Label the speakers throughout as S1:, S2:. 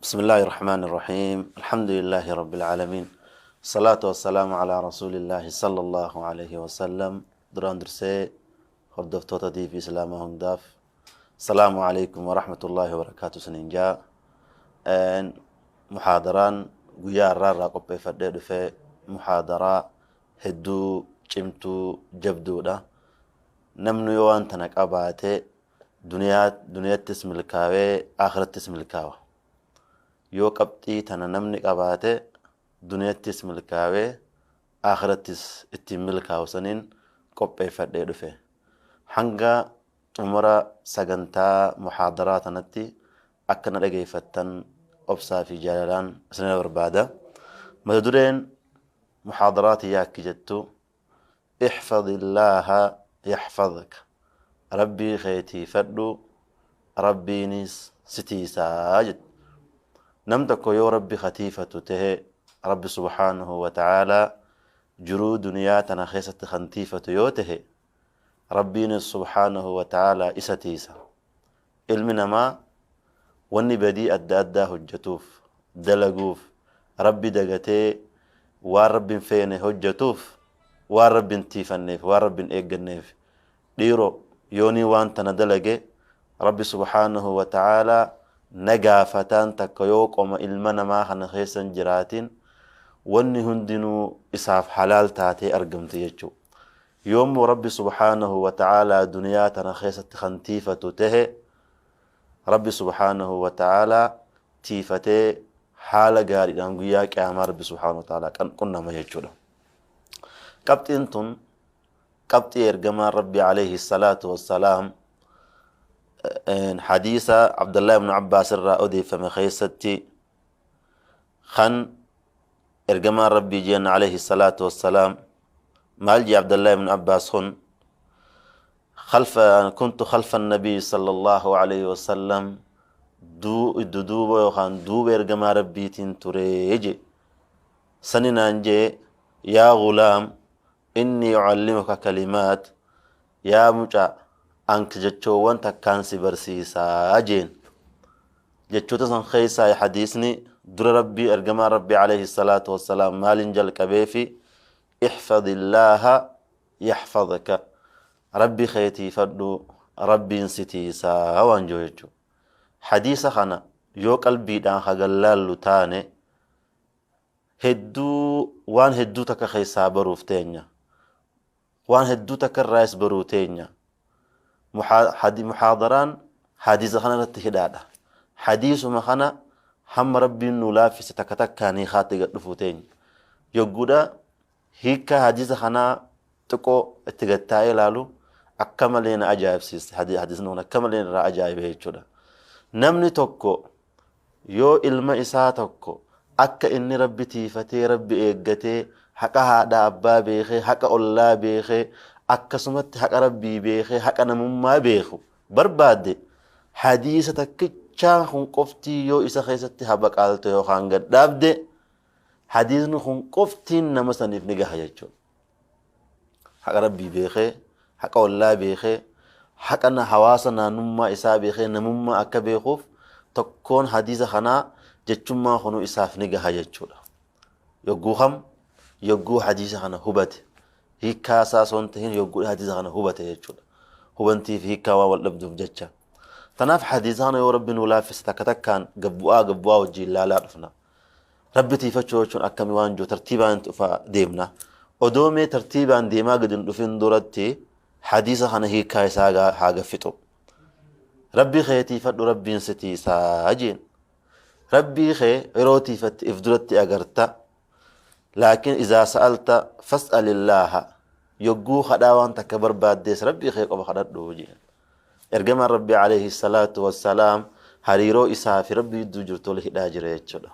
S1: بسم الله الرحمن الرحيم. الحمد لله رب العالمين، الصلاة والسلام على رسول الله صلى الله عليه وسلم. Duraan dursee hordoftoota diinii islaamaa hundaaf السلام عليكم ورحمة الله وبركاته. Sinin jaa muhaadaraan guyyaa har'aa irraa qopheeffadhee dhufee muhaadaraa hedduu cimtuu jabduudha. Namni yoo waan tana qabaate duniyattis milkaawee akhirattis milkaawa. Yoo qabxii tana namni qabaate duniyattis milkaawee akhirattis ittiin milkaawu saniin qopheeffadhee dhufe. Hanga xumura sagantaa muhaadaraa tanatti akka na dhageeffattan obsaa fi jaalalaan isinirra barbaada. Mata dureen muhaadaraa tiyyaa akki jettu: احفظ الله يحفظك. Rabbii keetiifadhu, rabbiinis si tiisaa jettu. Nam tokko yoo rabbi katiifatu tahe, rabbi سبحانه وتعالى jiruu duniyaa tana keessatti kan tiifatu yoo tahe, rabbiinis سبحانه وتعالى isa tiisa. Ilmi namaa wanni badii adda addaa hojjetuuf, dalaguuf, rabbi dagatee waan rabbiin feene hojjetuuf, waan rabbiin tiifanneef, waan rabbiin eegganneef. Dhiiro, yoonii waan tana dalage rabbi سبحانه وتعالى na gaafataan takka yoo qoma ilma namaa kana keessan jiraatin, wanni hundinuu isaaf halaal taatee argamte jechuu. Yoommoo rabbi سبحانه وتعالى duniyaa tana keessatti kan tiifatu tahe, rabbi سبحانه وتعالى tiifatee haala gaariidhaan guyyaa qiyaamaa rabbi سبحانه وتعالى qunnama jechuudha. Qabxiin tun qabxii ergamaan rabbi عليه الصلاة والسلام hadiisa Abdullah ibn Abbaas irraa odeeffame keessatti kan ergamaan rabbii jeen عليه الصلاة والسلام. Maal jee Abdullah ibn Abbaas kun? خلف كنت خلف النبي صلى الله عليه وسلم, duduuba yookaan duuba ergamaa rabbiitiin turee je. Saninaan jee: يا غلام، إني أعلمك كلمات. Yaa mucaa, ank jechoowwan takkaan si barsiisaa jeen. Jechoota san keessaa hadiisni dura rabbii ergamaa rabbii عليه الصلاة والسلام maalin jalqabeefi? احفظ الله يحفظك. Rabbi keetiifadhu, rabbiin si tiisaa waan jiru jechuudha. Hadiisa kana yoo qalbiidhaan hagallaallu taane, hedduu waan hedduu takka keessaa baruuf teenya, waan hedduu takka irraas baruu teenya. Muhaadaraan hadiisa kana irratti hidhaadha. Hadiisuma kana hamma rabbiin nu laaffise takka takkaan hiikaatti gad dhufuu teenya. Yogguudha hiikkaa hadiisa kanaa xiqqoo itti gattaa'ee ilaalu, akka malee na ajaa'ibsiiste. Hadiisni kun akka malee irraa ajaa'ibe jechuudha. Namni tokko yoo ilma isaa tokko akka inni rabbi tiifatee, rabbi eeggatee, haqa haadha abbaa beekee, haqa ollaa beekee, akkasumatti haqa rabbii beekee, haqa namummaa beeku barbaadde, hadiisa takkichaa kun qoftii yoo isa keessatti habaqaalte yookaan gadhaabde, hadiisni kun qoftiin nama saniif ni gaha jechuudha. Haqa rabbii beekee, haqa ollaa beekee, haqa hawaasa naannummaa isaa beekee, namummaa akka beekuuf tokkoon hadiisa kanaa jechummaa kunuu isaaf ni gaha jechuudha. Yogguu kam? Yogguu hadiisa kana hubate. Hiikkaa isaa osoo hin tahin, yogguu hadiisa kana hubate jechuudha. Hubantii fi hiikkaa waan wal dhabduuf jecha. Tanaaf hadiisa kana yoo rabbi nuu laaffise takka takkaan gabbu'aa gabbu'aa wajjin ilaalaa dhufna. Rabbi tiifachuu jechuun akkamii waan jiru tartiibaan dhufaa deemna. Odoo mee tartiibaan deemaa gadi hin dhufin duratti hadiisa kana hiikkaa isaa haa gaffixu. Rabbi kee tiifadhu, rabbiin si tiisaa jeen. Rabbii kee yeroo tiifatte if duratti agarta. لكن إذا سألت فاسأل الله. Yogguu kadhaa waan takka barbaaddees rabbii kee qofa kadhadhu jeen. Ergamaan rabbii عليه الصلاة والسلام hariiroo isaa fi rabbii gidduu jirtu ol hidhaa jira jechuudha.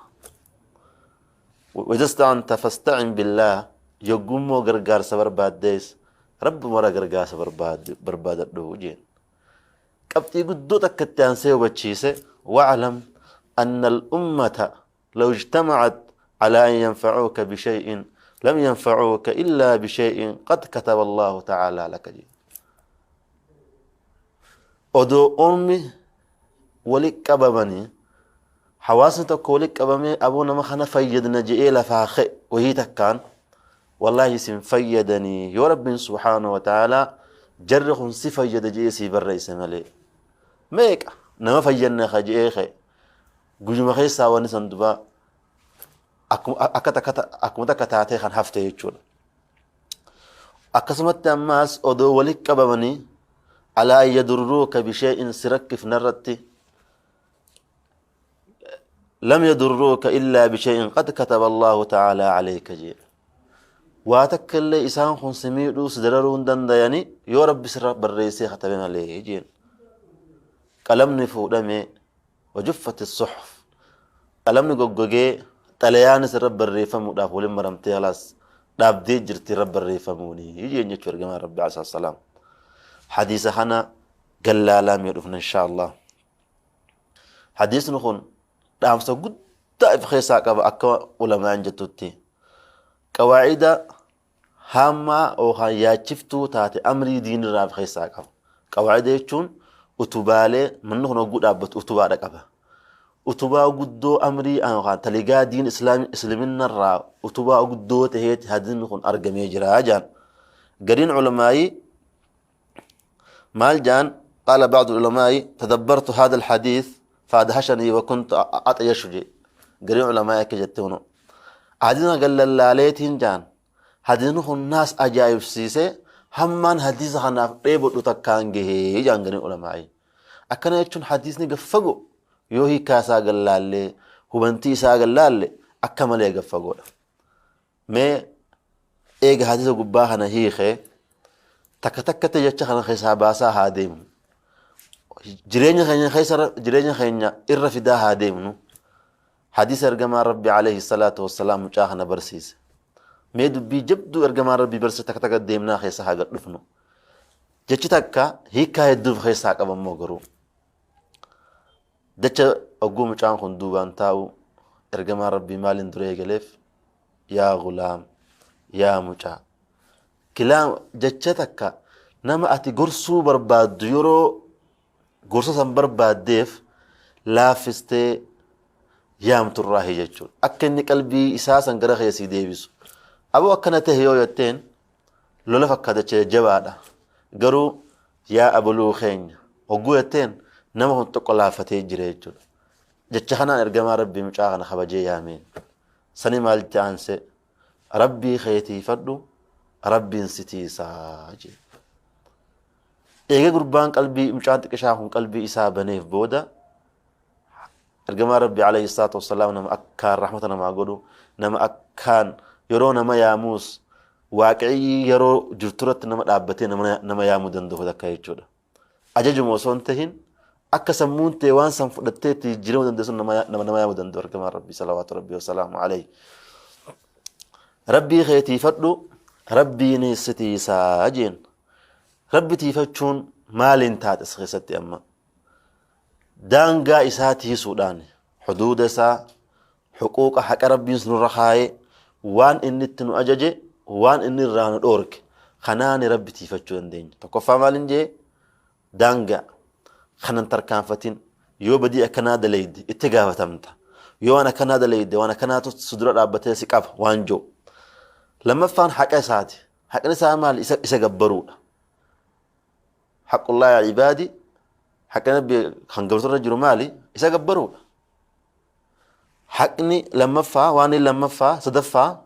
S1: وإذا استعنت فاستعن بالله. Yoggummoo gargaarsa barbaaddees rabbi mara gargaarsa barbaadadhu jeen. Qabxii guddoo takka itti aansee hubachiise: واعلم أن الأمة لو اجتمعت على أن ينفعوك بشيء لم ينفعوك إلا بشيء قد كتب الله تعالى لك jeen. Odoo ormi wali qabamanii Hawaasni tokko walitti qabamee aboo nama kana fayyadna je'ee lafaa ka'e wahii takkaan, wallaahi isin fayyadanii yoo Rabbiin subhaanahu wa ta'aalaa jarri kun si fayyada je'ee sii barreesse malee. Meeqa nama fayyadna ka je'ee ka'e guyyuma keessaa wanni san dubaa akkuma akkuma takka taatee kan hafte jechuudha. Akkasumatti ammaas odoo walitti qabamanii alaa yadurruuka bishee'in si rakkifna irratti, lam yadurruuka illaa bishee'in qad kataba Allaahu ta'aalaa alayka jedha. Waa takka illee isaan kun si miidhuu si dararuu hin dandayani yoo Rabbi sirra barreessee katabe malee jeen. Qalamni fuudhamee, wajuffati suhuf, qalamni goggogee xalayaanis irra barreeffamuudhaaf waliin maramtee halaas dhaabdee jirti irra barreeffamuuni jeen jechuu ergamaa Rabbi alayhi salaam. Hadiisa kana gallaalaa mee dhufna inshaa Allah. Hadiisni kun dhaamsa guddaa if keessaa qaba akka ulamaan jettutti. Qawaa'ida haammaa yookaan yaachiftuu taate amrii diinirraa of keessaa qaba. Qawaa'ida jechuun utubaalee manni kun hogguu dhaabbatu utubaadha qaba. Utubaa guddoo amrii yookaan taligaa diin isliminnarraa utubaa guddoo taheeti hadiisni kun argamee jira jaan. Gariin ulamaayii maal jaan? Qaala ba'du ulamaa'i tadabbartu haadha alhadiis faadhashanii wa kuntu axyashu jee. Gariin ulamaayii akka jette hunu. Hadiisna gallallaaleetiin jaan. Hadiisni kun naas ajaa'ibsiisee hammaan hadiisa kanaaf dheebodhu takkaan gahee jaan gariin ulamaayii. Akkana jechuun hadiisni gaffago yoo hiikaa isaa gallaallee hubantii isaa gallaalle akka malee gaffagoodha. Mee eega hadiisa gubbaa kana hiikee takka takkatti jecha kana keessaa baasaa haa deemnu. Jireenya keenya keessa jireenya keenya irra fidaa haa deemnu. Hadiisa ergamaa Rabbi alayhi salaatu wassalaam mucaa kana barsiise. Mee dubbii jabduu ergamaan Rabbi barsiise takka takka deemnaa keessa haa gad dhufnu. Jechi takka hiikkaa hedduu of keessaa qaba immoo garuu. Jecha ogguu mucaan kun duubaan taa'u ergamaan Rabbii maaliin dura eegaleef? Yaa gulaam, yaa mucaa. Kilaa jecha takka nama ati gorsuu barbaaddu yeroo gorsa san barbaaddeef laaffistee yaamturraahi jechuudha. Akka inni qalbii isaa san gara keessii deebisu. Aboo akkana tahe yoo jetteen lola fakkaata jecha jajjabaadha. Garuu yaa abaluu keenya hogguu jetteen nama kun xiqqo laaffatee jira jechuudha. Jecha kanaan ergamaa Rabbii mucaa kana kabajee yaameen. Sani maalitti aansee? Rabbii kee tiifadhu, Rabbiin si tiisaa jee. Eega gurbaan qalbii mucaan xiqishaa kun qalbii isaa baneef booda ergamaa Rabbii alayhi salaatu wassalaam nama akkaan rahmata namaa godhu, nama akkaan yeroo nama yaamuus waaqicii yeroo jirturratti nama dhaabbatee nama yaamuu danda'u takka jechuudha. Ajajuma osoo hin tahin akka sammuun tee waan san fudhattee itti jijjiiramuu dandeessu nama yaamuu danda'u ergamaan Rabbii salawaatu Rabbii wasalaamu alayhi. Rabbii kee tiifadhu, Rabbiinis si tiisaa jeen. Rabbi tiifachuun maaliin taate as keessatti amma? Daangaa isaa tiisuudhaan, huduuda isaa, huquuqa haqa Rabbiin nurra kaa'e, waan inni itti nu ajaje, waan inni irraa nu dhoorke, kanaani Rabbi tiifachuu dandeenya. Tokkoffaa maaliin jee? Daangaa kanan tarkaanfatin, yoo badii akkanaa dalayde itti gaafatamta, yoo waan akkanaa dalayde waan akkanaatu si dura dhaabbatee si qaba waan jiru. Lammaffaan haqa isaati. Haqni isaa maali? Isa gabbaruudha. Haqqullaahi ibaadi, haqni Rabbi kan gabbaruu irra jiru maali? Isa gabbaruudha. Haqni lammaffaa waan inni lammaffaa sadaffaa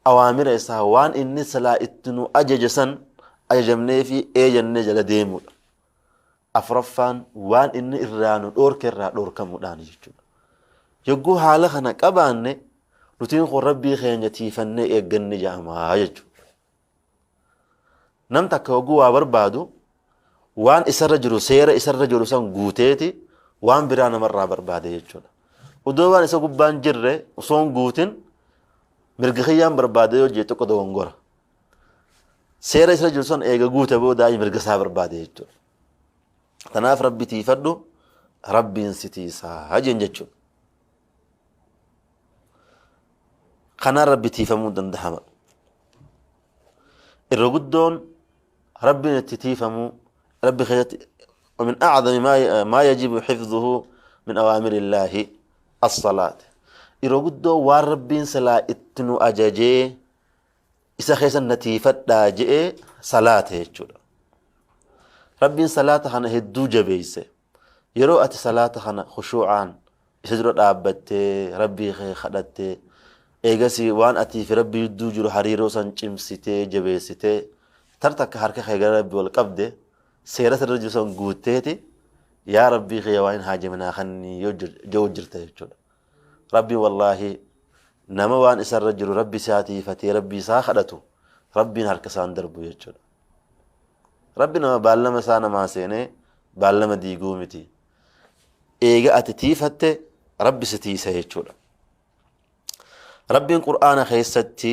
S1: awaamira isaa, waan inni silaa itti nu ajaje san ajajamnee fi eejannee jala deemuudha. Afuraffaan waan inni irraa nu dhoorke irraa dhoorkamuudhaan jechuudha. Yogguu haala kana qabaanne nutiin kun Rabbii keenya tiifannee eegganne jedhamaa jechuudha. Nam takka yogguu waa barbaadu waan isarra jiru, seera isarra jiru san guuteeti waan biraa namarraa barbaade jechuudha. Odoo waan isa gubbaan jirre osoo hin guutin mirga kiyyaan barbaade yoo jee tokko dogongora. Seera isarra jiru san eega guute booda mirga isaa barbaade jechuudha. Kanaaf Rabbi tiifadhu, Rabbiin si tiisaa jeen jechuudha. Kanaan Rabbi tiifamuu dandahama. Irra guddoon Rabbiin itti tiifamuu Rabbi keessatti ومن أعظم ما يجب حفظه من أوامر الله. As-salaat. Yeroo guddoo waan Rabbiin silaa itti nu ajajee isa keessa na tiifadhaa je'ee salaata jechuudha. Rabbiin salaata kana hedduu jabeeyse. Yeroo ati salaata kana khushuu'aan isa dura dhaabbattee Rabbii kee kadhattee eegasii waan atii fi Rabbii jidduu jiru hariiroo san cimsitee jabeessitee tar takka harka kee gara Rabbii ol qabde seera sirra jiru san guutteeti yaa Rabbii kiyya waan hin haajame naa kanni yoo je'u jirta jechuudha. Rabbiin wallaahi nama waan isarra jiru Rabbi isaa tiifatee Rabbii isaa kadhatu Rabbiin harka isaan darbu jechuudha. Rabbi nama baallama isaa namaa seenee baallama diiguu miti. Eega ati tiifatte Rabbi si tiisa jechuudha. Rabbiin Qur'aana keessatti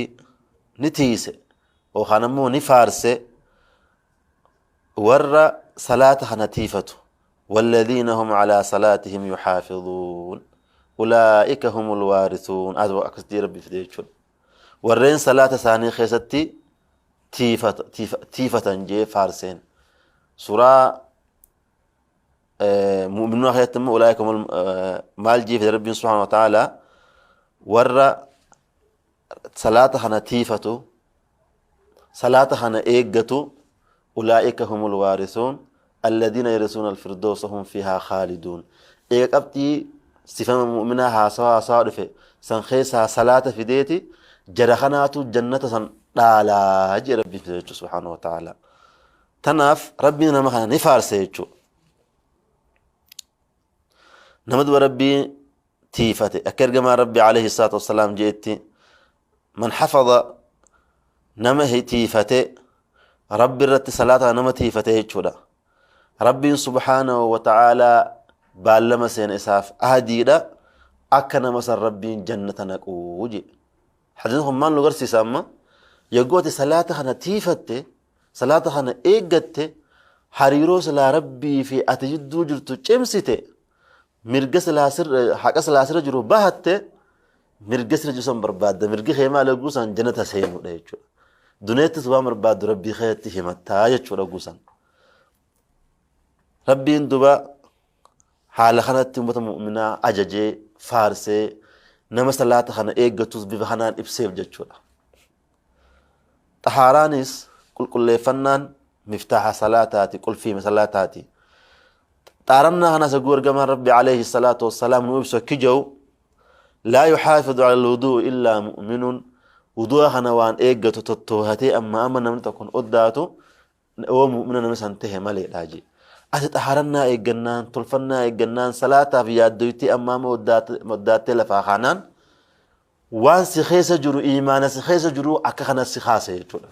S1: ni tiise yookaan ammoo ni faarse warra salaata kana tiifatu. Walladhiina hum alaa salaatihim yuxaafiduun ulaa'ika humul waarisuun akkasitti Rabbi fide jechuudha. Warreen salaata isaanii keessatti tiifatan jee faarseen. Suuraa mu'minummaa keessatti immoo ulaa'ika maal jee fide Rabbiin subhaanahu wa ta'aalaa warra salaata kana tiifatu salaata kana eeggatu ulaa'ika humul waarisuun alladhiina yarisuuna alfirdoosa hum fiihaa khaaliduun. Eega qabxii sifama mu'minaa haasawa haasawa dhufe san keessaa salaata fideeti jara kanaatu jannata san dhaalaa jee Rabbiin fide jechuudha subhaanahu wa ta'ala. Tanaaf Rabbiin nama kana ni faarse jechuudha. Nama duba Rabbii tiifate akka ergamaa Rabbi alayhi salaatu wassalaam jeetti man hafaza nama tiifate Rabbi irratti salaata nama tiifate jechuudha. Rabbiin subhaanahu wa ta'aalaa baallama seena isaaf ahdiidha akka nama san Rabbiin jannata naquu jedhe. Hadiisni kun maal nu garsiisa amma? Yogguu ati salaata kana tiifatte, salaata kana eeggatte, hariiroo silaa Rabbii fi ati jidduu jirtu cimsite, mirga silaa sirra haqa silaa sirra jiru bahatte, mirga sirra jiru san barbaadda. Mirgi kee maal yogguu san jannata seenuudha jechuudha. Duneettis waan barbaaddu Rabbii keetti himattaa jechuudha yogguu san. Rabbiin duba haala kanatti ummata mu'minaa ajajee faarsee nama salaata kana eeggatus bifa kanaan ibseef jechuudha. Xahaaraanis qulqulleeffannaan miftaaha salaataati qulfii salaataati. Xaarannaa kanas yogguu ergamaan Rabbi alayhi salaatu wassalaam nu ibsu akki jedhu laa yuxaafidu ala alwuduu illaa mu'minun wudu'a kana waan eeggatu tottoohatee amma amma namni tokko hin oddaatu yoo mu'mina nama san tahe maleedha jee. Ati xaharannaa eeggannaan, tolfannaa eeggannaan, salaataaf yaaddoytee ammaa amma oddaattee lafaa kaanaan waan si keessa jiru iimaana si keessa jiru akka kana si kaasa jechuudha.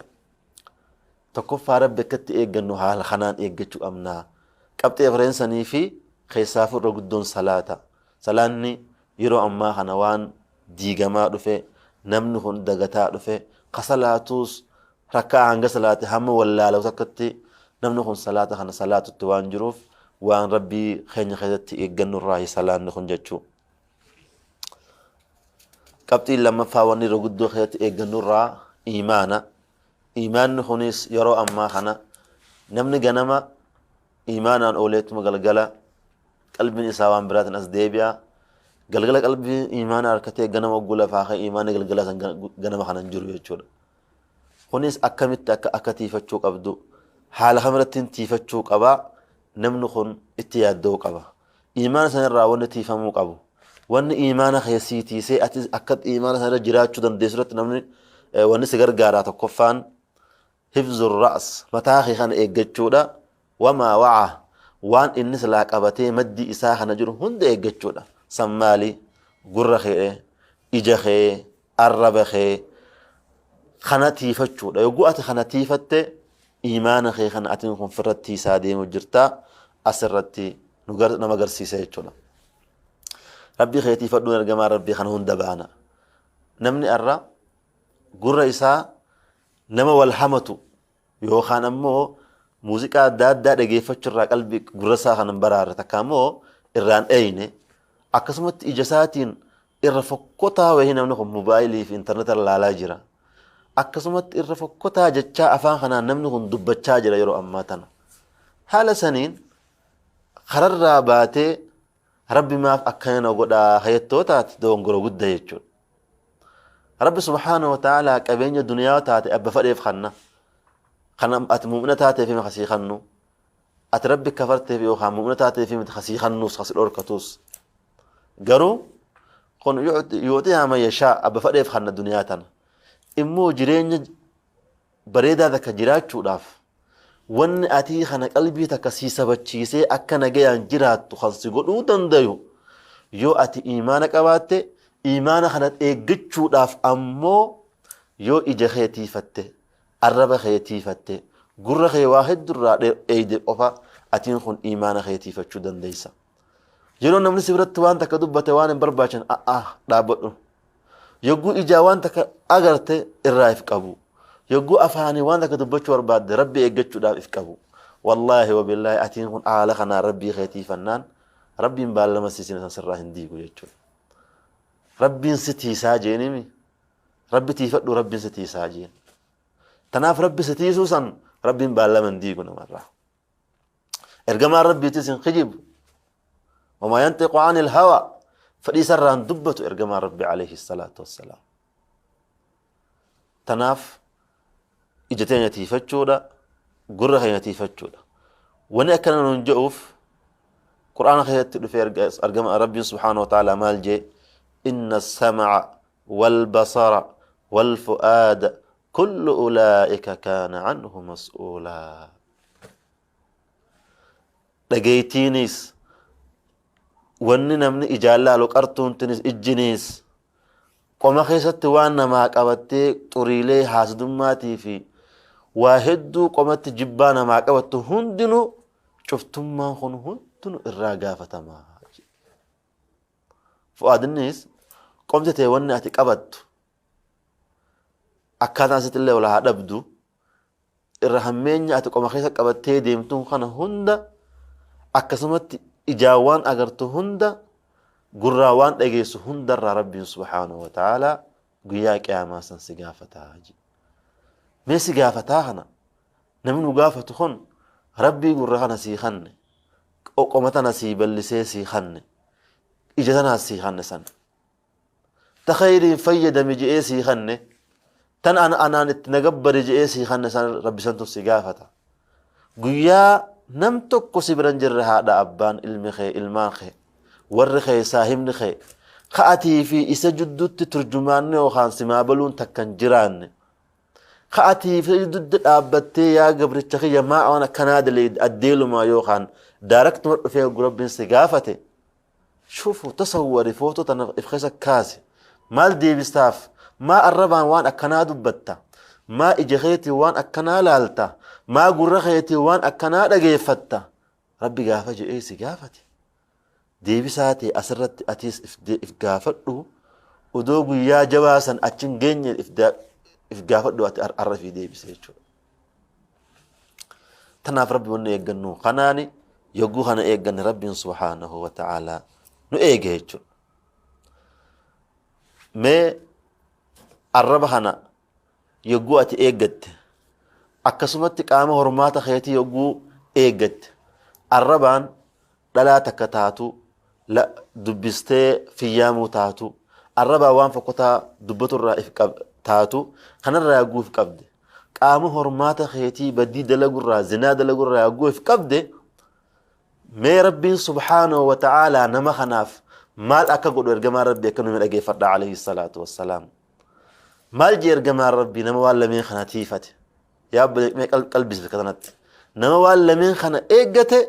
S1: Tokkoffaa Rabbi akkatti eeggannu haala kanaan eeggachuu qabna. Qabxii afreen sanii fi keessaafuu irra guddoon salaata. Salaanni yeroo ammaa kana waan diigamaa dhufe, namni kun dagataa dhufe, ka salaatuus Rakka'a hanga salaate hamma wallaalawu takkatti namni kun salaata kana salaatutti waan jiruuf waan Rabbii keenya keessatti eeggannu irraahi salaanni kun jechuu. Qabxiin lammaffaa wanni irra guddoo keessatti eeggannu irraa iimaana. Iimaanni kunis yeroo ammaa kana namni ganama iimaanaan ooleetuma galgala qalbiin isaa waan biraatiin as deebi'a. Galgala qalbii iimaana harkatee ganama ogguu lafaa ka'e iimaanni galgala san ganama kana hin jiru jechuudha. Kunis akkamitti akka akka tiifachuu qabdu, haala kamirrattiin tiifachuu qaba, namni kun itti yaadda'uu qaba. Iimaana sanirraa wanni tiifamuu qabu, wanni iimaana kee sii tiisee ati akka iimaana sanirra jiraachuu dandeessu irratti namni wanni si gargaaraa tokkoffaan hifzur ra'as mataa kee kana eeggachuudha wamaa wa'a waan inni silaa qabatee maddii isaa kana jiru hunda eeggachuudha. San maali? Gurra kee, ija kee, arraba kee kana tiifachuudha. Yogguu ati kana tiifatte iimaana kee kana atiin kun firratti tiisaa deemu jirta asirratti nama garsiisa jechuudha. Rabbii kee tiifadhuun ergamaa Rabbii kana hunda baana. Namni arra gurra isaa nama wal hamatu yookaan ammoo muuziqaa adda addaa dhageeffachuu irraa qalbii gurra isaa kan hin baraarre takka ammoo irraan eeyne akkasumatti ija isaatiin irra fokkotaa wayii namni kun mobaayilii fi intarneeta laalaa jira. Akkasumatti irra fokkotaa jechaa afaan kanaan namni kun dubbachaa jira yeroo ammaa tana. Haala saniin kararraa baatee Rabbi maaf akkana na godhaa hayattoo taate dogongora gudda jechuudha. Rabbi subhaanahu wa ta'aalaa qabeenya duniyaa taate abba fadheef kanna. Kan ati mu'mina taateef hima kasii kannu. Ati Rabbi kafarteef yookaan mu'mina taateef miti kasii kannuus kasi dhorkatuus. Garuu kun yuuxihaa man yashaa abba fadheef kanna duniyaa tana. Immoo jireenya bareedaa takka jiraachuudhaaf wanni atii kana qalbii takka sii sabachiisee akka nagayaan jiraattu kan si godhuu dandayu yoo ati iimaana qabaatte, iimaana kana eeggachuudhaaf ammoo yoo ija kee tiifatte, arraba kee tiifatte, gurra kee waa heddurraa eeyde qofa atiin kun iimaana kee tiifachuu dandeessa. Yeroo namni si biratti waan takka dubbate waan hin barbaachan a'aa dhaabbadhu. Yogguu ijaa waan takka agarte irraa if qabu. Yogguu afaanii waan takka dubbachuu barbaadde Rabbi eeggachuudhaaf if qabu. Wallaahi wabillaahi atiin kun haala kanaan Rabbii kee tiifannaan Rabbiin baallama siisine san sirraa hin diigu jechuudha. Rabbiin si tiisaa jeenimi. Rabbi tiifadhu Rabbiin si tiisaa jeen. Tanaaf Rabbi si tiisuu san Rabbiin baallama hin diigu namarraa. Ergamaan Rabbiitis hin kijibu. Wamaa yanxiqu anil hawa fedhii isarraa hin dubbatu ergamaan Rabbi alayhi salaatu wassalaam. Tanaaf ija teenya tiifachuudha, gurra keenya tiifachuudha. Wani akkana nuun je'uuf Qur'aana keessatti dhufee argama Rabbiin subhaanahu wa ta'ala maal jee inna sama'a wal basara wal fu'aada kullu ulaa'ika kaana anhu mas'uulaa. Dhageeytiinis wanni namni ijaan laalu qartuuntinis ijjiniis qoma keessatti waan namaa qabattee xuriilee haasdummaatii fi waa hedduu qomatti jibbaa namaa qabattu hundinuu cuftummaan kun hundinuu irraa gaafatamaa. Fu'aadinnis qomti tee wanni ati qabattu akkaataan asitti illee wal haa dhabdu irra hammeenya ati qoma keessa qabattee deemtuun kana hunda akkasumatti ijaan waan agartu hunda gurraa waan dhageessu hundarraa Rabbiin subhaanahu wa ta'aalaa guyyaa qiyaamaa san si gaafataa jedhe. Mee si gaafataa kana namni nu gaafatu kun Rabbii gurra kana sii kanne qoma tana sii ballisee sii kanne ija tanaas sii kanne san. Ta khayriin fayyadami je'ee sii kanne, tan ana anaan itti na gabbari je'ee sii kanne san Rabbi santu si gaafata. Guyyaa nam tokko si bira hin jirre haadha abbaan ilmi kee ilmaan kee warri kee saahibni kee ka atii fi isa jidduutti turjumaanni yookaan simaa baluun takka hin jiraanne ka atii fi isa jidduutti dhaabbattee yaa gabricha kiyya maa waan akkanaa daleeyde addeelumaa yookaan daaraktuma dhufee Rabbiin si gaafate Shufu tasawwari footoo tana if keessa kaasi. Maal deebistaaf? Maa arrabaan waan akkanaa dubbatta? Maa ija keetiin waan akkanaa laalta? Maa gurra keetiin waan akkanaa dhageeffatta? Rabbi gaafa je'ee si gaafate. Deebisaa ta'e asirratti atiis if gaafadhu. Odoo guyyaa jabaa san achi hin geenye if gaafadhu ati arra fi deebise jechuudha. Tanaaf Rabbi wanni eeggannu kanaani yogguu kana eegganne Rabbiin subhaanahu wa ta'aalaa nu eege jechuudha. Mee arraba kana yogguu ati eeggatte akkasumatti qaama hormaata keetii yogguu eeggatte arrabaan dhalaa takka taatu dubbistee fiyyaamuu taatu arrabaa waan fokkotaa dubbaturraa if taatu kanarraa yogguu if qabde qaama hormaata keetii badii dalagurraa zinaa dalagurraa yogguu if qabde mee Rabbiin subhaanahu wa ta'aalaa nama kanaaf maal akka godhu ergamaan Rabbii akka nuyi dhageeffadha alayhi salaatu wassalaam. Maal jee ergamaan Rabbii nama waan lameen kana tiifate yaa mee qalbisi bakka kanatti nama waan lameen kana eeggate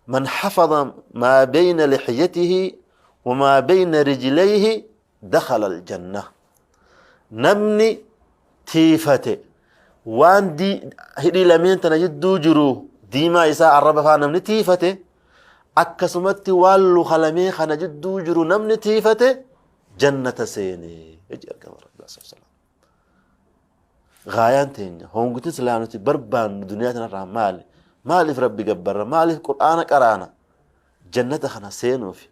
S1: man hafaza maa bayna lixyatihi wamaa bayna rijlayhi dakhala aljanna namni tiifate waan hidhii lameen tana jidduu jiru diimaa isaa arraba faa namni tiifate akkasumatti waan luka lameen kana jidduu jiru namni tiifate jannata seene jedhe ergama Rabbii sallallahu alaihi wasallam. Gaayaan teenya honguti silaa nuti barbaannu duniyaa tanarraa maali? Maaliif Rabbi gabbarra? Maaliif Qur'aana qaraana? Jannata kana seenuufi.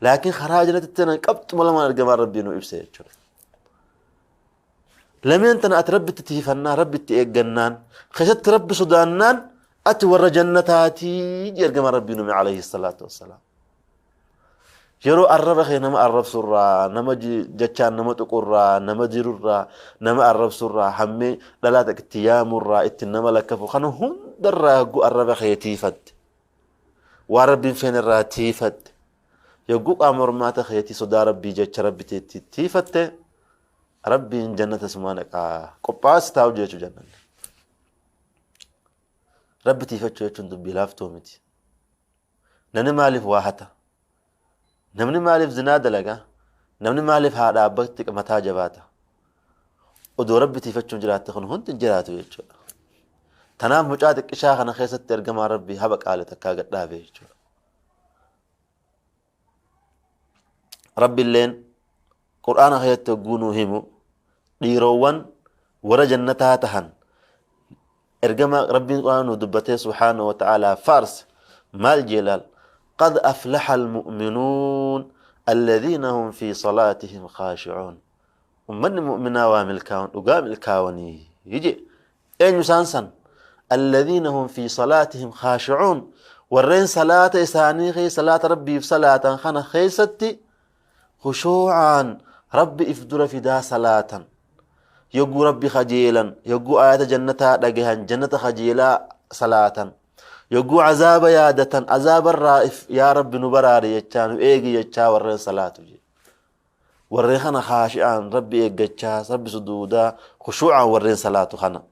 S1: Laakiin karaa jannatatti seenan qabxuma lamaan ergamaan Rabbii nu ibse jechuudha. Lameen tana ati Rabbitti tiifannaa, Rabbitti eeggannaan, keessatti Rabbi sodaannaan ati warra jannataatii jedhe ergamaan Rabbii nume alayhi salaatu wassalaam. Yeroo arraba kee nama arrabsurraa, nama jechaan nama tuqurraa, nama dirurraa, nama arrabsurraa, hammee dhalaa takka itti yaamurraa, itti nama lakkafu kana hundarraa yogguu arraba kee tiifatte, waan Rabbiin feenerraa tiifatte, yogguu qaama hormaata keetii sodaa Rabbii jecha Rabbi teetti tiifatte, Rabbiin jannata sumaa naqaa. Qophaa'aa si taa'u jechuu jannanni. Rabbi tiifachuu jechuun dubbii laaftuu miti. Namni maaliif waa hata? Namni maaliif zinaa dalaga? Namni maaliif haadha abbatti mataa jabaata? Odoo Rabbi tiifachuun jiraatte kun hundi hin jiraatu jechuudha. Tanaaf mucaa xiqqishaa kana keessatti ergamaa Rabbii haba qaale takkaa gad dhaabe jechuudha. Rabbiilleen Qur'aana keessatti hogguu nuu himu dhiirowwan warra jannataa tahan ergama Rabbiin Qur'aana nuu dubbatee subhaanahu wa ta'aalaa faarse maal jee laal qad aflaha almu'minuun alladhiina hum fi salaatihim khaashi'uun. Ummanni mu'minaa waa milkaa'uun dhugaa milkaa'anii jee. Eenyu isaan san? Alladhiina hum fi salaatihim khaashi'uun. Warreen salaata isaanii keessa salaata Rabbiif salaatan kana keessatti khushuu'aan Rabbi if dura fidaa salaatan. Yogguu Rabbi kajeelan, yogguu ayata jannataa dhagahan, jannata kajeelaa salaatan. Yogguu azaaba yaadatan, azaabarraa if yaa Rabbi nu baraari jechaa nu eegi jechaa warreen salaatu jedhe. Warreen kana khaashi'aan Rabbi eeggachaa, Rabbi suduudaa, khushuu'aan warreen salaatu kana.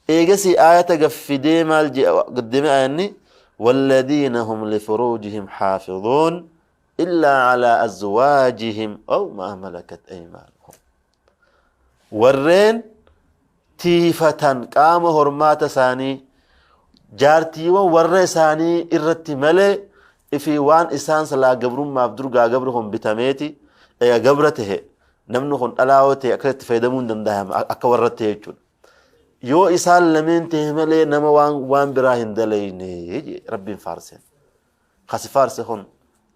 S1: Eegasii aayata gaffidee maal jedha gaddeme aayanni walladiina hum lifuruujihim xaafiduun illaa calaa azwaajihim aw maa malakat aymaanuhum. Warreen tiifatan qaama hormaata isaanii jaartiiwwan warra isaanii irratti malee ifii waan isaan silaa gabrummaaf durgaa gabri kun bitameeti eega gabra tahe namni kun dhalaa yoo ta'e akkasitti fayyadamuu hin danda'ama akka warra ta'e jechuudha. Yoo isaan lameen ta'e malee nama waan waan biraa hin dalayne jee Rabbiin faarseen. Kasi faarse kun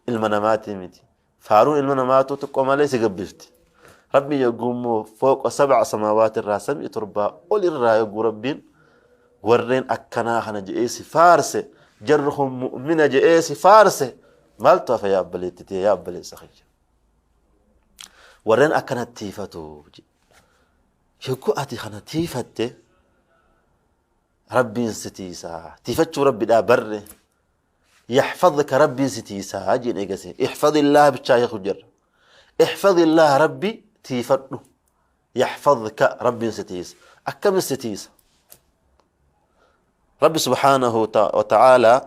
S1: ilma namaatii miti. Faaruun ilma namaatu xiqqoo malee si gabbifti. Rabbiin yogguu immoo fooqa sab'a samaawaati irraa samii torbaa ol irraa yogguu Rabbiin warreen akkanaa kana je'ee si faarse jarri kun mu'mina je'ee si faarse maaltu hafa yaa abbaleetti tiyya yaa abbaleessa kiyya. Warreen akkana tiifatu yogguu ati kana tiifatte Rabbiin si tiisaa tiifachuu Rabbidhaa barre yaxfadka Rabbiin si tiisaa jeen eegasi ixfadillaah bichaa hiiku jirra ixfadillaah Rabbi tiifadhu yaxfadka Rabbiin si tiisa akkami si tiisa Rabbi subhaanahu wa ta'aalaa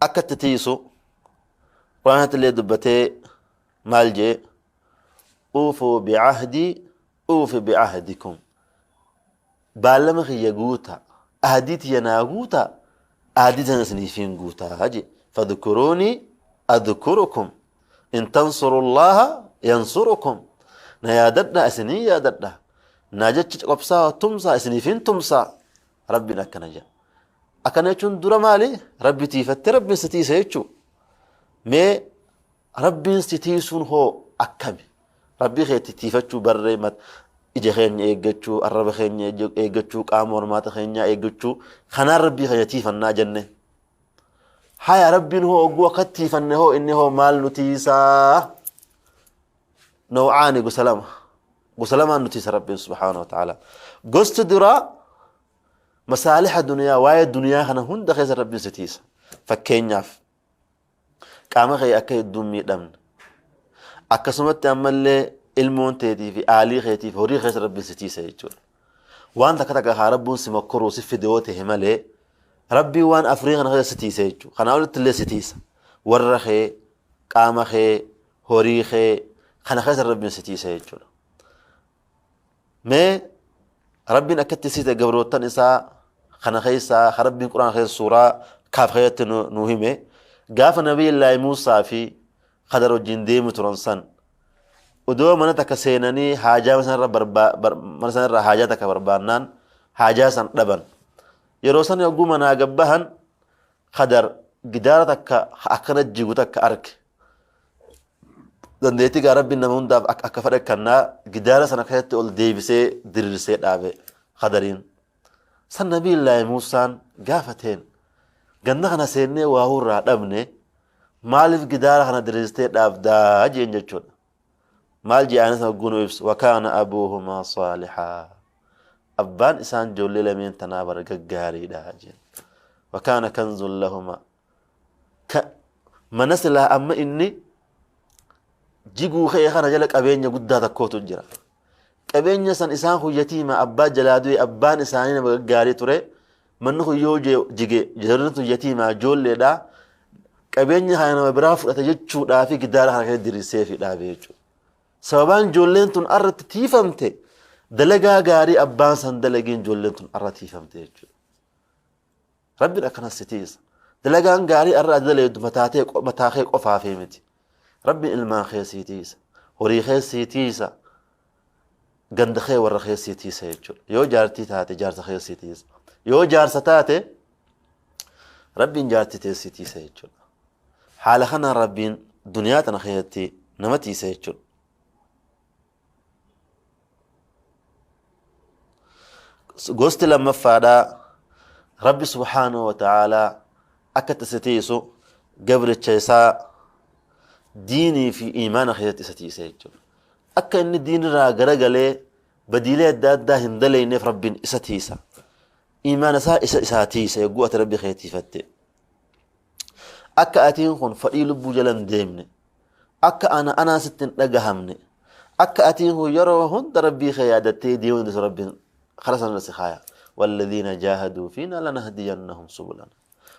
S1: akka itti tiisu quraanatti illee dubbatee maal jee uufuu bicahdii uufi bicahdikum Baallama kiyya guutaa, ahdii tiyya naa guutaa, ahdii tana isiniifiin guutaa je. Fadhkuruunii adhkurukum. In tansurullaaha yansurukum. Na yaadadhaa isiniin yaadadha. Naa jecha qobsaa tumsaa isiniifiin tumsaa. Rabbiin akkana jedha. Akkana jechuun dura maali? Rabbi tiifatte Rabbiin si tiisa jechuu. Mee Rabbiin si tiisuun hoo akkami? Rabbii keetti tiifachuu barree ija keenya eeggachuu, arraba keenya eeggachuu, qaama hormaata keenyaa eeggachuu, kanaan Rabbii keenya tiifannaa jenne. Haya Rabbiin hoo ogguu akka tiifanne hoo inni hoo maal nu tiisaa? Naw'aani gosa lama. Gosa lamaan nu tiisa Rabbiin subhaanahu wa ta'ala. Gosti duraa masaaliha duniyaa waa'ee duniyaa kana hunda keessa Rabbiin si tiisa. Fakkeenyaaf qaama kee akka hedduu hin miidhamne. Akkasumatti ammallee ilmoon teetii fi aalii keetii fi horii keessa Rabbiin si tiisa jechuudha. Waan takka takka haa Rabbuun si mokkoruu si fide yoo ta'e malee Rabbiin waan afurii kana keessa si tiisa jechuudha. Kanaa olitti illee si tiisa. Warra kee, qaama kee, horii kee kana keessa Rabbiin si tiisa jechuudha. Mee Rabbiin akkatti siite gabroottan isaa kana keessaa ka Rabbiin Qur'aana keessa suuraa kaaf keessatti nu hime gaafa Nabiyillaahi Muusaa fi Khadar wajjin deemu turan san odoo mana takka seenanii haajaa sanarra mana sanarra haajaa takka barbaannaan haajaa san dhaban yeroo san yogguu manaa gabbahan Khadar gidaara takka akkana jigu takka arge Dandeettii gaa Rabbiin nama hundaaf akka fedhe kannaa gidaara sana keessatti ol deebisee diriirsee dhaabe Khadariin. San Nabiillaahi Muusaan gaafateen ganna kana seennee waa irraa dhabne Maaliif gidaara kana diriirstee dhaabdaa jeen jechuudha. Maal je'aanis hogguu nu ibsu wakaana abuuhumaa saalixaa. Abbaan isaan ijoollee lameen tanaa bara gaggaariidha jeen. Wakaana kanzun lahumaa. Ka mana silaa amma inni jiguu ka'e kana jala qabeenya guddaa takkootu jira. Qabeenya san isaan kun yatiima abbaa jalaa du'e abbaan isaanii nama gaggaarii ture. Manni kun yoo jige jarri tun yatiima ijoolleedha. Qabeenya kana nama biraa fudhata jechuudhaa fi gidaara kana keessa diriirsee fi dhaabe jechuudha. Sababaan ijoolleen tun arratti tiifamte dalagaa gaarii abbaan san dalageen ijoolleen tun arra tiifamte jechuudha. Rabbiin akkanas si tiisa. Dalagaan gaarii arra ati dalayddu mataa kee qofaafii miti. Rabbiin ilmaan kee sii tiisa. Horii kee sii tiisa. Ganda kee warra kee sii tiisa jechuudha. Yoo jaartii taate jaarsa kee sii tiisa. Yoo jaarsa taate Rabbiin jaartii tee sii tiisa jechuudha. Haala kanaan Rabbiin duniyaa tana keessatti nama tiisa jechuudha. Gosti lammaffaadhaa Rabbi subhaanahu wa ta'aalaa akka itti isa tiisu gabricha isaa diinii fi iimaana keessatti isa tiisa jechuudha. Akka inni diinirraa garagalee badiilee adda addaa hin dalayneef Rabbiin isa tiisa. Iimaana isaa isa isaa tiisa yogguu ati Rabbi kee tiifatte. Akka atiin kun fadhii lubbuu jala hin deemne. Akka ana anaa sitti hin dhagahamne. Akka atiin kun yeroo hunda Rabbii kee yaadattee deemuu dandeessu Rabbiin karaa sana si kaaya. Walladhiina jaahaduu fiina lanahdiyannahum subulana.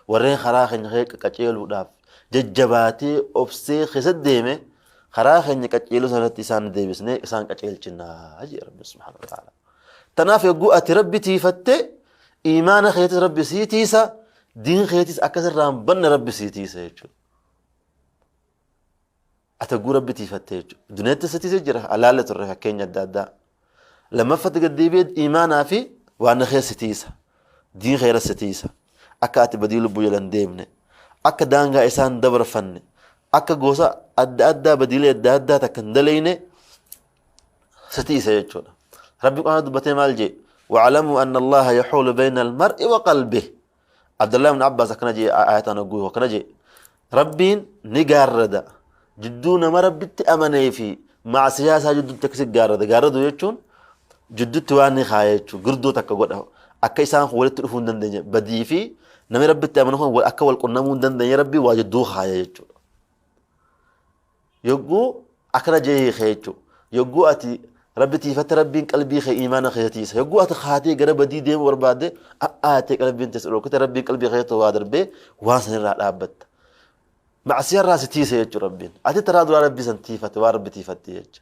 S1: Warreen karaa keenya kee qaceeluudhaaf jajjabaatee obsee keessa deeme karaa keenya qaceeluu sanatti isaan deebisnee isaan qaceelchinaa jee Rabbi subhaanahu wa ta'ala. Tanaaf yogguu ati Rabbi tiifatte iimaana keetis Rabbi sii tiisa diin keetis akka sirraa hin banne Rabbi sii tiisa jechuudha. Ati yogguu Rabbi tiifatte jechuudha. Duniyaatti si tiisee jira alaalle turre fakkeenya adda addaa. Lammaffatti gad deebi'ee iimaanaa fi waan kee si tiisa. Diin kee irra si tiisa. Akka ati badii lubbuu jala hin deemne. Akka daangaa isaan hin dabarfanne. Akka gosa adda addaa badiilee adda addaa takka hin daleyne si tiisa jechuudha. Rabbi quraana dubbatee maal jee? Wa'alamuu anna Allaha yahuulu bayna al-mar'i wa qalbihi. Abdullah ibn Abbas akkana jee ayataan hogguu akkana jee. Rabbiin ni gaarrada. Jidduu nama Rabbitti amanee fi maasiyaa isaa jidduutti akkasi gaarrada. Gaarradu jechuun jidduutti waan ni kaaya jechuudha. Girdoo takka godha. Akka isaan kun walitti dhufuu hin dandeenye. Badii fi namni Rabbitti amanu kun akka wal qunnamuu hin dandeenye Rabbiin waa jidduu kaaya jechuudha. Yogguu akkana jee hiike jechuudha. Yogguu ati Rabbi tiifatte Rabbiin qalbii kee iimaana keessa tiisa. Yogguu ati kaatee gara badii deemuu barbaadde a'aatee qalbiin teessa dhorkite Rabbiin qalbii keessa waa darbee waan sanirraa dhaabbatta. Macsiyaa irraa si tiisa jechuudha Rabbiin. Ati taraa duraa Rabbii san tiifate waan Rabbi tiifatte jecha.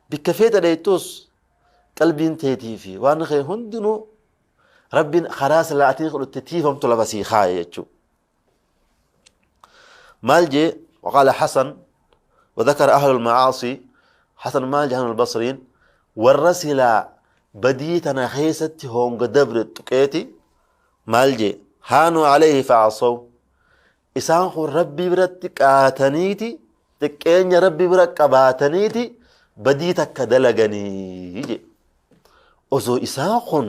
S1: Bikka feete dheeyxus qalbiin teetii fi waan kee hundinuu Rabbiin karaa silaa atiin itti tiifamtu lafa sii kaaye jechuudha. Maal jee waqaala Hasan وذكر أهل المعاصي حسن maal jahan البصرين warra silaa badii tana keessatti honga dabre tuqeeti maal jee haanuu alayhi fa'asaw isaan kun rabbi biratti qaataniiti xiqqeenya rabbi bira qabaataniiti badii takka dalaganii jee osoo isaan kun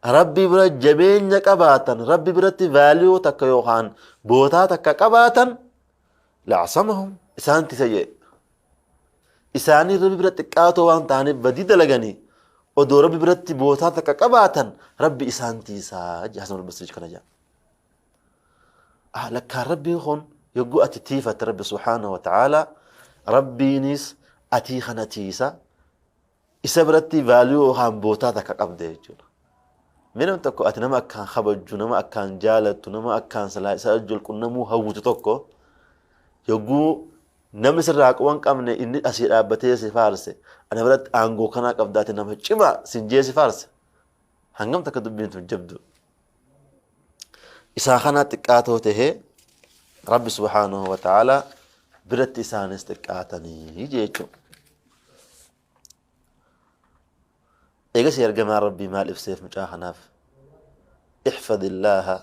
S1: Rabbi bira jabeenya qabaatan, Rabbi biratti vaaliyoo takka yookaan bootaa takka qabaatan, la'asamahum isaan tisa jedhe. Isaanii Rabbi bira xiqqaatoo waan ta'aniif badii dalaganii odoo Rabbi biratti bootaa takka qabaatan Rabbi isaan tiisaa jedhe Hasan al-Basri kana jedha. Ah, lakkaan Rabbiin kun yogguu ati tiifatte Rabbi subhaanahu wa ta'ala Rabbiinis atii kana tiisa isa biratti value yookaan bootaa takka qabda jechuudha. Mee namni tokko ati nama akkaan kabajju, nama akkaan jaalattu, nama akkaan silaa isa wajjin qunnamuu hawwitu tokko yogguu namni sirraa quba hin qabne inni asii dhaabbatee si faarse ana biratti aangoo kanaa qabda ati nama cimaa sin jee si faarse hangam takka dubbiin tun jabdu. Isaa kanaa xiqqaatoo tahee Rabbi subhaanahu wa ta'ala biratti isaanis xiqqaatanii jechuudha. Eegasii ergamaan Rabbii maal ibseef mucaa kanaaf? Ixfadillaaha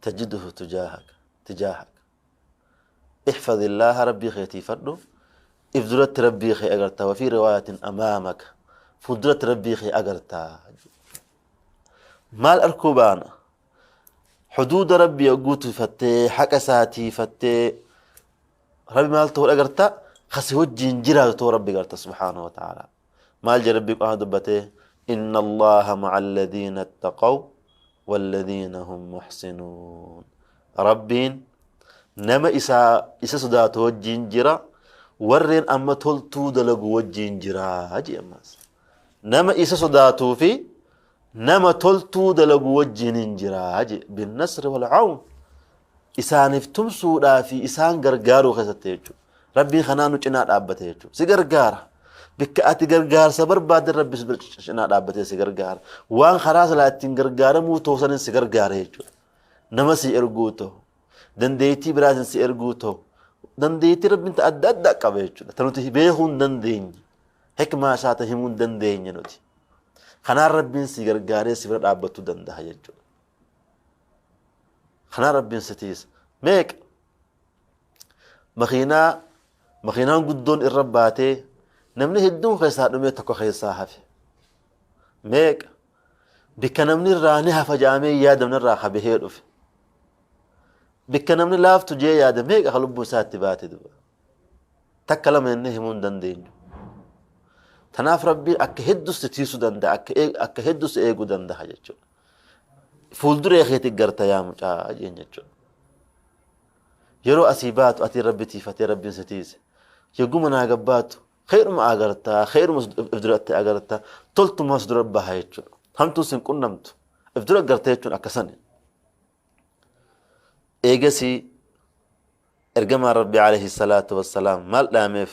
S1: tajiduhu tujaahaka tijaahak. Ixfadillaaha Rabbii kee tiifadhu if duratti Rabbii kee agarta wafii riwaayatin amaamaka fuulduratti Rabbii kee agarta. Maal arkuu baana? Huduuda Rabbii yogguu tiifattee, haqa isaa tiifattee, Rabbi maal ta'uu agarta? Kasi wajjiin jiraatu ta'uu Rabbi garta subhaanahu wa ta'ala. Maal jedhe Rabbi Qur'aana dubbatee? Inna Allaha ma'a alladhiina ittaqaw walladhiina hum muhsinuun. Rabbiin nama isaa isa sodaatu wajjiin jira, warreen amma toltuu dalagu wajjiin jira jee ammas. Nama isa sodaatuu fi nama toltuu dalagu wajjiinin jira jee binnasri wal awn isaaniif tumsuudhaa fi isaan gargaaruu keessatti jechuudha. Rabbiin kanaa nu cinaa dhaabbate jechuudha. Si gargaara. Bikka ati gargaarsa barbaadde Rabbi si bira cinaa dhaabbatee si gargaara. Waan karaa silaa ittiin gargaaramuu toosanin si gargaara jechuudha. Nama si erguu ta'u, dandeettii biraatiin si erguu ta'u, dandeettii Rabbiin ta adda addaa qaba jechuudha. Ta nuti beekuu hin dandeenye. Hikmaa isaa ta himuu hin dandeenye nuti. Kanaan Rabbiin si gargaaree si bira dhaabbatuu danda'a jechuudha. Kanaan Rabbiin si tiisa. Meeqa? Makiinaa makiinaan guddoon irra baatee namni hedduun keessaa dhumee tokko keessaa hafe. Meeqa? Bikka namni irraa ni hafa jaamee yaadamne irraa habahee dhufe. Bikka namni laaftu jee yaada meeqa ka lubbuu isaa itti baate duba. Takka lama jennee himuu hin dandeenyu. Tanaaf Rabbiin akka hedduu si tiisuu danda'a, akka hedduu si eeguu danda'a jechuudha. Fuulduree keetti garta yaa mucaa jeen jechuudha. Yeroo asii baatu ati Rabbi tiifatee Rabbiin si tiise. Yogguma naa gabbaatu kheyruma agarta, kheyruma if duratti agarta, toltuma si dura baha jechuudha. Hamtuun sin qunnamtu. If dura garta jechuun akkasani. Eegasii Ergamaan Rabbii alayhi salaatu wassalaam maal dhaameef?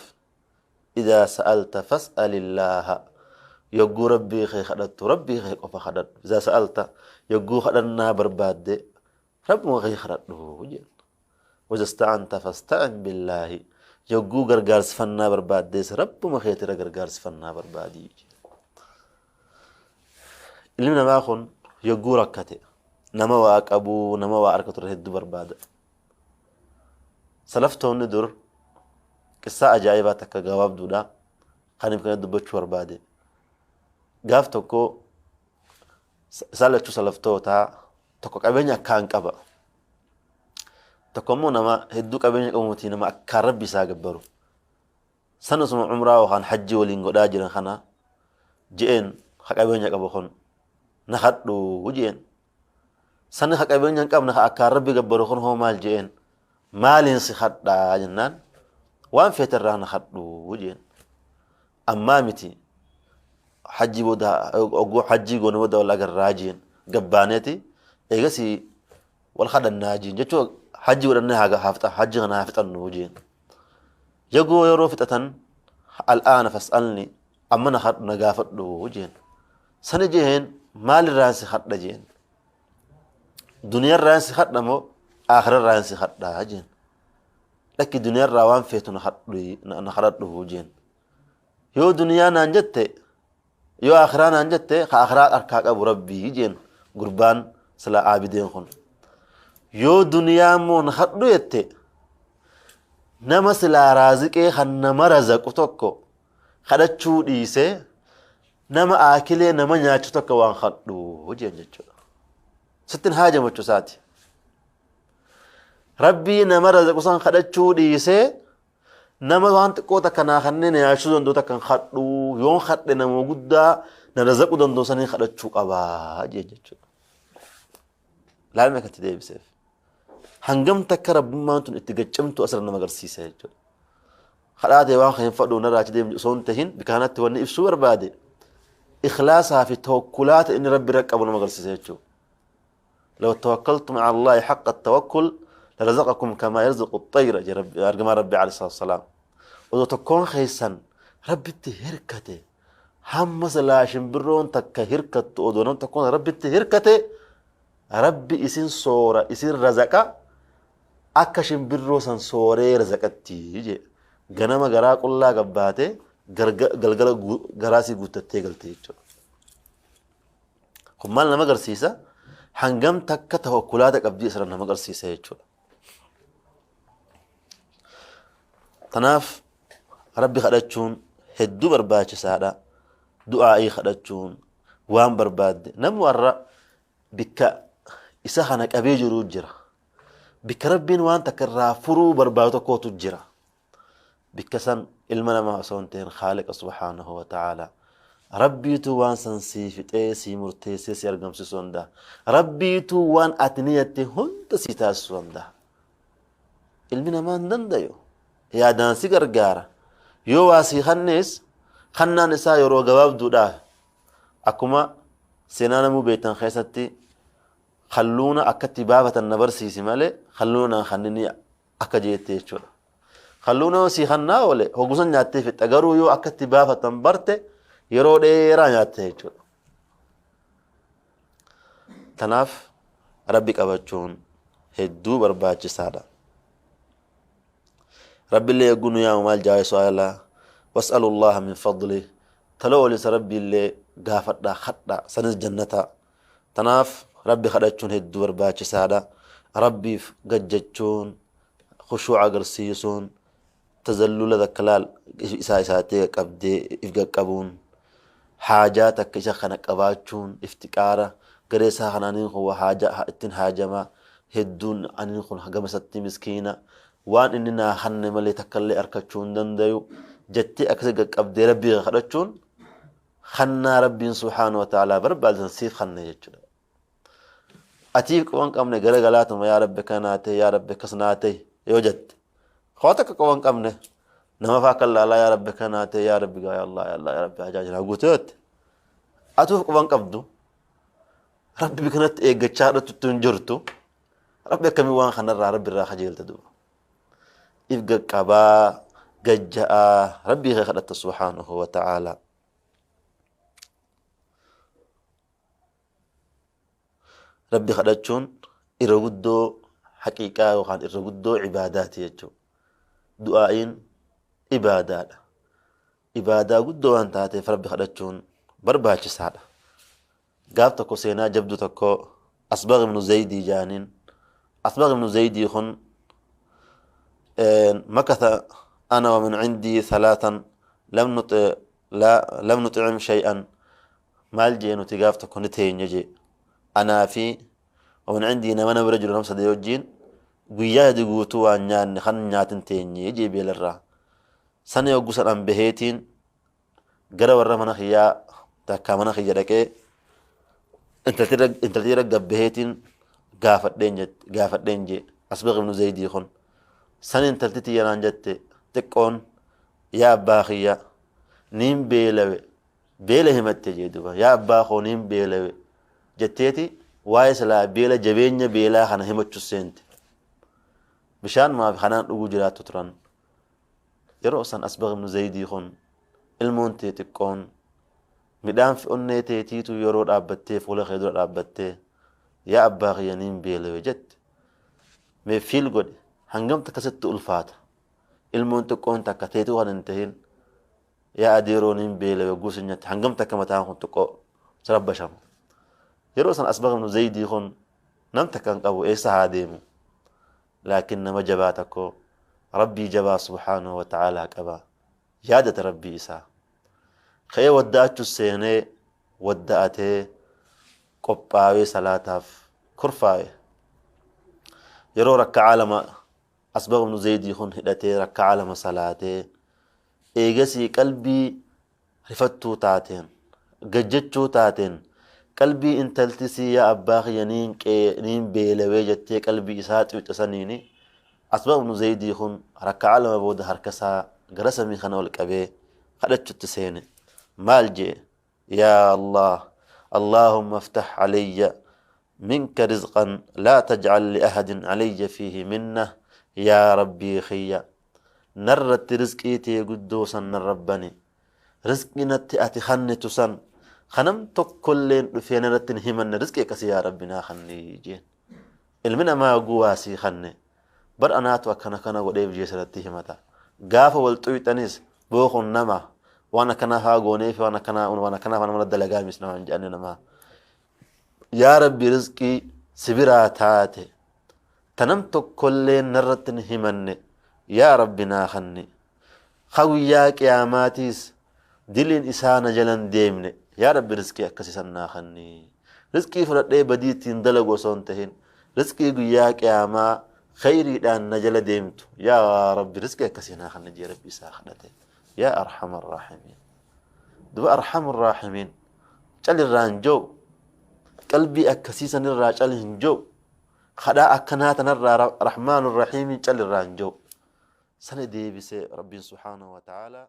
S1: Idaa sa'alta fas'alillaaha. Yogguu Rabbii kee kadhattu Rabbii kee qofa kadhadhu. Idaa sa'alta yogguu kadhannaa barbaadde Rabbuma kee kadhadhu jedhan. Wajasta'anta fasta'in billaahi. Yogguu gargaarsifannaa barbaaddees Rabbuma keetira gargaarsifannaa barbaadi. Ilmi namaa kun yogguu rakkate nama waa qabuu nama waa argatu irra hedduu barbaada. Salaftoonni dur qissaa ajaa'ibaa takka gabaabduudha kaniif kana dubbachuu barbaade. Gaaf tokko isaan lachuu salaftootaa tokko qabeenya akkaan qaba. Tokko immoo nama hedduu qabeenya qabu miti nama akkaan rabbi isaa gabbaru. San osuma umraa yookaan hajjii waliin godhaa jiran kana je'een ka qabeenya qabu kun na kadhu je'een. Sani ka qabeenya hin qabne ka akkaan rabbi gabbaru kun hoo maal je'een maaliin si kadhaa jennaan waan feete irraa na kadhu je'een. Ammaa miti hajjii booda ogguu hajjii goone booda wal agarraa je'een gabbaaneeti eegasii wal kadhannaa je'een jechuun hajjii godhannee haa hajjii kana haa fixannu je'een. Yagoo yeroo fixatan al'aana fas'alni amma na kadhu na gaafadhu jeen. Sani jeen maalirraan si kadha jeen. Duniyarraan si kadha moo aakhirarraan si kadha jeen. Lakki duniyarraa waan feetu na kadhu na kadhadhu jeen. Yoo duniyaa naan jette yoo aakhiraa naan jette ka aakhiraa harkaa qabu rabbii jeen gurbaan sila aabideen kun. Yoo duniyaa immoo na kadhu jette nama silaa raaziqee kan nama razaqu tokko kadhachuu dhiisee nama aakilee nama nyaachu tokko waan kadhu jeen jechuudha. Sittin haajamu jechuu isaati. Rabbii nama razaqu san kadhachuu dhiisee Nama waan xiqqoo takka naa kanneen na nyaachisuu danda'u takka hin kadhu yoon kadhe nama guddaa na razaquu danda'u saniin kadhachuu qabaa jee jechuudha. Laalmi akkatti deebiseef. Hangam takka rabbummaan tun itti gaccamtu asirra nama agarsiisa jechuudha. Kadhaa ta'e waan kan hin fadhu narraa achi deemu osoo hin tahin bika kanatti wanni ibsuu barbaade ikhlaasaa fi tawakkulaata inni rabbi irra qabu nama agarsiisa jechuudha. لو توكلتم على الله حق التوكل لرزقكم كما يرزق الطير جee Rabbi- ergamaan Rabbi alayhi salaatu wasalaam. Odoo tokkoon keessan Rabbitti hirkate hamma silaa shimbirroon takka hirkattu odoo nam tokkoon Rabbitti hirkate Rabbi isin soora isin razaqa akka shimbirroo san sooree razaqatti jee ganama garaa qullaa gabbaate galgala garaa sii guuttattee galte jechuudha. Kun maal nama agarsiisa? Hangam takka tawakkulaata qabdii asirra nama agarsiisa jechuudha. Kanaaf Rabbi kadhachuun hedduu barbaachisaadha. Du'aa'ii kadhachuun waan barbaadde namni warra bikka Isa kana qabee jiruu jira. Bikka Rabbiin waan takka irraa furuu barbaadu tokkootu jira. Bikka san ilma namaa osoo hin ta'in Khaaliqa subhaanahu wa ta'aalaa. Rabbiitu waan san sii fixee sii murteessee si argamsiisuu danda'a. Rabbiitu waan ati niyatte hunda sii taasisuu danda'a. Ilmi namaa hin dandayu. Yaadaan si gargaara. Yoo waa sii kannees kannaan isaa yeroo gabaabduudhaaf akkuma seenaa namuu beektan keessatti kalluuna akkatti baafatan na barsiisi malee kalluuna naan kannini akka jeette jechuudha. Kalluuna yoo sii kannaa oole hoggusan nyaattee fixxa garuu yoo akkatti baafatan barte yeroo dheeraa nyaatte jechuudha. Tanaaf Rabbi qabachuun hedduu barbaachisaadha. Rabbillee yogguu nu yaamu maal jaa su'aala was'alullaha min fadli tala oolisa Rabbiillee gaafadhaa kadhaa sanis jannata. Tanaaf Rabbi kadhachuun hedduu barbaachisaadha. Rabbiif gajjachuun khushuu'a agarsiisuun tazallula takka laal isaa isaatti qaqqabdee if qaqqabuun haajaa takka isa kana qabaachuun iftiqaara gara isaa kana aniin kun haajaa ittiin haajama hedduun aniin kun gama isatti miskiina waan inni naa kanne malee takkallee arkachuu hin dandayu jettee akkasi qaqqabdee Rabbii kadhachuun kannaa Rabbiin subhaanahu wa ta'aalaa barbaadan siif kanne jechuudha. Atiif quba hin qabne gara galaatuma yaa Rabbi akkana naa ta'e yaa Rabbi akkas naa ta'e yoo jette. Koo takka quba hin qabne nama fa'aa kan laalaa yaa Rabbi akkana naa ta'e yaa Rabbi gaa yaa Allah yaa Allah yaa Rabbi hajaa jiraa guutuu yoo jette. Atuuf quba hin qabdu. Rabbi kanatti eeggachaa dhatutti hin jirtu. Rabbi akkamii waan kanarraa Rabbi irraa kajeelta duuba. If gaqqabaa gajja'aa Rabbii kee kadhatta subhaanahu wa ta'aalaa. Rabbi kadhachuun irra guddoo haqiiqaa yookaan irra guddoo ibaadaati jechuudha. Du'aa'iin ibaadaadha. Ibaadaa guddoo waan taateef Rabbi kadhachuun barbaachisaadha. Gaaf tokko seenaa jabdu tokko Asbagh ibnu Zaydii jaaniin. Asbagh ibnu Zaydii kun makatha ana wa min cindii thalaathan lam nuti la lam nuxicim shay'an maal jee nuti gaaf tokko ni teenya jee anaa fi wa min cindii nama na bira jiru nam sadii wajjiin guyyaa sadi guutuu waan nyaanne kan nyaatin teenye jee beelarraa sana yogguu san an baheetiin gara warra mana kiyyaa takkaa mana kiyya dhaqee intalti irra gabbaheetiin gaafadheen jee Asbaq ibnu Zaydii kun san intalti tiyya naan jette xiqqoon yaa abbaa kiyya niin beelawe beela himatte jee duba yaa abbaa koo niin beelawe jetteeti waa'ee silaa beela jabeenya beelaa kana himachu seente bishaan maaf kanaan dhuguu jiraattu turan Yeroo san Asbagh ibnu Zaydii kun ilmoon tee xiqqoon midhaan fi onnee teetiitu yeroo dhaabbattee fuula kee dura dhaabbattee yaa abbaa kiyya niin beelawe jette. Mee fiil godhi hangam takka sitti ulfaata. Ilmoon xiqqoon takka teetuu kan hin tahin yaa adeeroo niin beelawe hogguu sin jette hangam takka mataan kun xiqqoo si rabbashama. Yeroo san Asbagh ibnu Zaydii kun nam takka hin qabu eessa haa deemu. Laakiin nama jabaa tokko Rabbii jabaa subhaanahu wa ta'aalaa qaba. Yaadata Rabbii isaa. Ka'ee wadda'achu seenee wadda'atee qophaawee salaataaf kurfaawe. Yeroo rakka'aa lama Asbagh ibnu Zaydii kun hidhatee rakka'aa lama salaatee eegasii qalbii rifattuu taateen, gajjachuu taateen, qalbii intalti sii yaa abbaa kiyya niin qee niin beelawee jettee qalbii isaa xuyxe saniini Asbagh ibnu Zaydii kun rakka'aa lama booda harka isaa gara samii kana ol qabee kadhachutti seene. Maal jee? Yaa Allah, Allahumma iftah alayya minka rizqan laa taj'al li ahadin alayya fiihi minna yaa Rabbii kiyya narratti rizqii tee guddoo san narra bani. Rizqii natti ati kannitu san ka nam tokkolleen dhufee narratti hin himanne rizqii akkasii yaa Rabbi naa kanni jeen. Ilmi namaa yogguu waa sii kanne bar anaatu akkana kana godheef jee sirratti himata. Gaafa wal xuyxanis boo kun nama waan akkanaa faa gooneef waan akkanaa waan akkanaa faa namara dalagaa mis namaan jedhani namaa. Yaa Rabbi rizqii si biraa taate ta nam tokkolleen narratti hin himanne yaa Rabbi naa kanni. Ka guyyaa qiyaamaatiis diliin isaa na jala hin deemne yaa Rabbi rizqii akkasii san naa kanni. Rizqii fudhadhee badii ittiin dalagu osoo hin tahin, rizqii guyyaa qiyaamaa khayriidhaan na jala deemtu, yaa Rabbi rizqii akkasii naa kenni jee Rabbi isaa kadhate. Yaa arhamar raahimiin. Duba arhamur raahimiin cal irraa hin jiru, qalbii akkasii sanirraa cal hin jiru, kadhaa akkanaa tanarraa rahmaanur rahiimiin cal irraa hin jiru. Sana deebisee Rabbiin subhaanahu wa ta'aalaa.